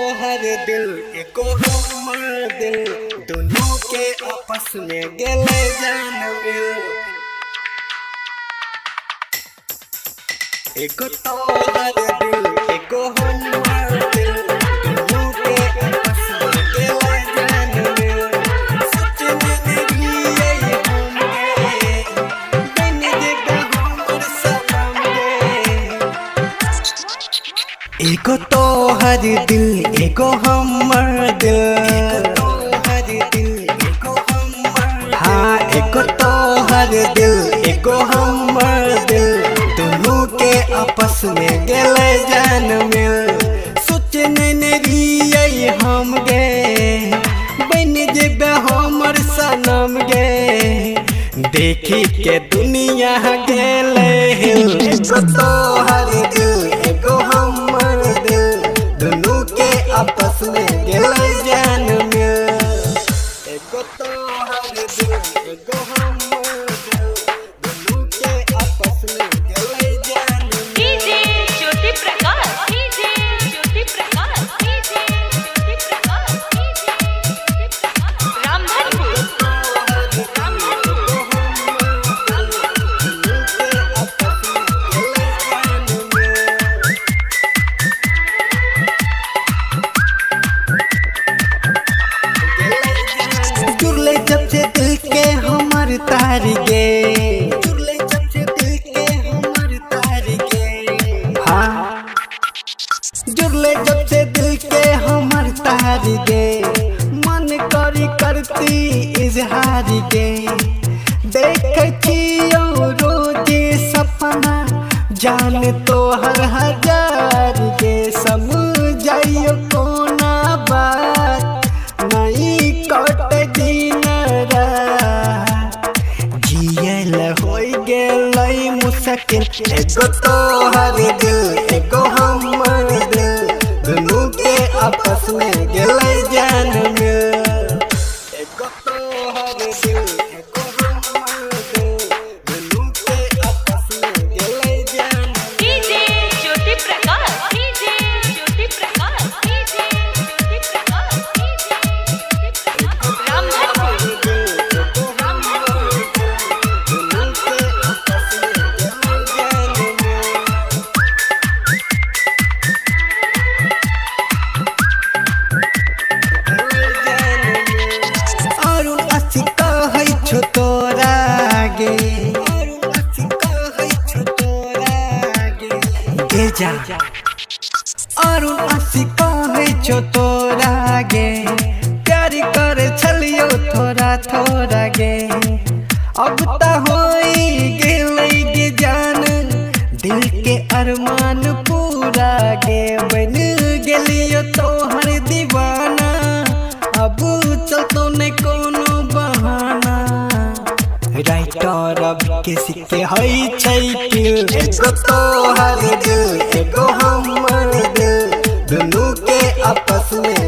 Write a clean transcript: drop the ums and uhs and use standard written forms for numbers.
तोहर दिल एगो हमर दिल, दोनों के आपस में गेले जान मिल। एगो तोहर दिल एगो हमर दिल, दोनों के आपस में गेले जान मिल। सोचने लगिए हमके, बन जेबे हमर सनम गे। एगो तोहर दिल एगो हमर दिल, हाँ एगो तोहर दिल एगो हमर दिल, दोनों के आपस में गेले जान मिल। सोचने रहियै हम गे, बन जेबे हमर सनम गे। देखी के दुनिया गेले हिल। एगो तोहर दिल एगो हमर दिल, दोनों के आपस में गेले जान मिल। एगो तोहर दिल एगो हमर दिल, दोनों के आपस में गेले जान मिल। DJ Jyoti Prakash, DJ Jyoti Prakash, DJ Jyoti Prakash, DJ Jyoti Prakash. Ramdhanpur, Ramdhanpur. जुड़ले जब से दिल के हमर तार गे, जुड़ले जब से दिल के हमर तार गे, हाँ जुड़ले जब से दिल के हमर तार गे। मन करी करती इजहार गे, देख छियौ रोजे सपना जान तोहर हजार गे। समझाइयो कोना बात नहीं कट दिन रात, जियल होई गेलै मुश्किल। एगो तोहर दिल एगो हमर दिल, दोनों के आपस में गेलै जान मिल। एगो तोहर दिल एगो हमर दिल, दोनों के आपस में गेलै जान मिल। DJ Jyoti Prakash, DJ Jyoti Prakash, DJ Jyoti Prakash, DJ Jyoti Prakash. Ramdhanpur, Ramdhanpur. Arun असी कहै छौ तोरा गे, गे जा। अरुण असी कहै छौ तोरा गे, प्यार करे छलियो थोड़ा थोड़ा गे। अब त होई गेलै गे जान, दिल के अरमान पूरा गे। बन गेलियो तोहर दीवाना, अब चलतो ने कोनो बहाना। राइटर अब के सिक्के हई छै किल। एगो तोहर दिल एगो हमर दिल, दोनों के आपस में